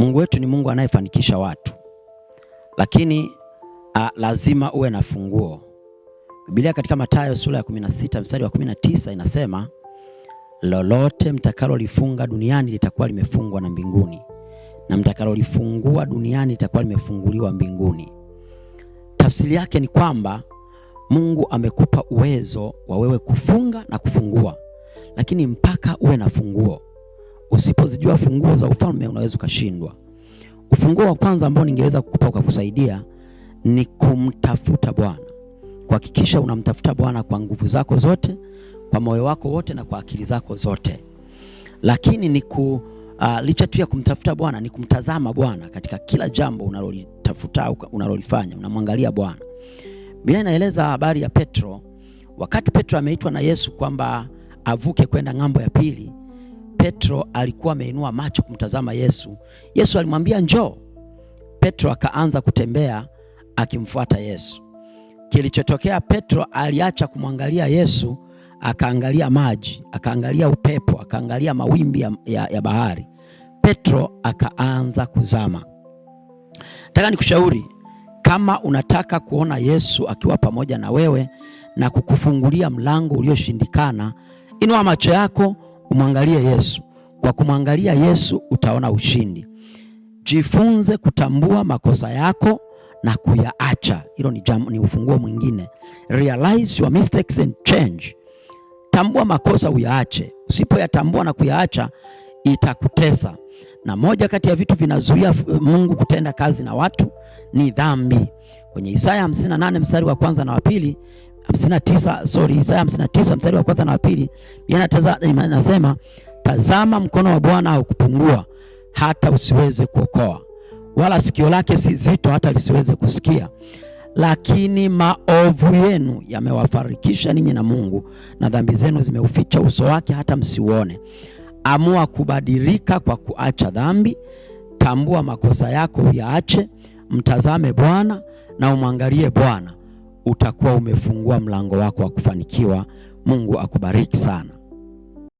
Mungu wetu ni Mungu anayefanikisha watu, lakini lazima uwe na funguo. Biblia katika Mathayo sura ya 16 mstari wa 19 inasema, lolote mtakalolifunga duniani litakuwa limefungwa na mbinguni, na mtakalolifungua duniani litakuwa limefunguliwa mbinguni. Tafsiri yake ni kwamba Mungu amekupa uwezo wa wewe kufunga na kufungua, lakini mpaka uwe na funguo. Usipozijua funguo za ufalme unaweza ukashindwa. Ufunguo wa kwanza ambao ningeweza kukupa ukakusaidia ni kumtafuta Bwana. Kuhakikisha unamtafuta Bwana kwa nguvu zako zote, kwa moyo wako wote na kwa akili zako zote. Lakini ni licha tu ya kumtafuta Bwana ni kumtazama Bwana katika kila jambo unalolitafuta au unalolifanya, unamwangalia Bwana. Biblia inaeleza habari ya Petro. Wakati Petro ameitwa na Yesu kwamba avuke kwenda ng'ambo ya pili, Petro alikuwa ameinua macho kumtazama Yesu. Yesu alimwambia njoo. Petro akaanza kutembea akimfuata Yesu. Kilichotokea, Petro aliacha kumwangalia Yesu, akaangalia maji, akaangalia upepo, akaangalia mawimbi ya bahari. Petro akaanza kuzama. Nataka nikushauri, kama unataka kuona Yesu akiwa pamoja na wewe na kukufungulia mlango ulioshindikana, inua macho yako umwangalie Yesu. Kwa kumwangalia Yesu utaona ushindi. Jifunze kutambua makosa yako na kuyaacha. Hilo ni ufunguo mwingine. Realize your mistakes and change. Tambua makosa uyaache. Usipoyatambua na kuyaacha itakutesa. Na moja kati ya vitu vinazuia Mungu kutenda kazi na watu ni dhambi. Kwenye Isaya 58 mstari wa kwanza na wa pili, 59, sorry, Isaya 59 mstari wa kwanza na wa pili, inasema, tazama mkono wa Bwana haukupungua hata usiweze kuokoa, wala sikio lake si zito hata lisiweze kusikia, lakini maovu yenu yamewafarikisha ninyi na Mungu, na dhambi zenu zimeuficha uso wake hata msiuone. Amua kubadilika kwa kuacha dhambi. Tambua makosa yako uyaache, mtazame Bwana na umwangalie Bwana, utakuwa umefungua mlango wako wa kufanikiwa. Mungu akubariki sana.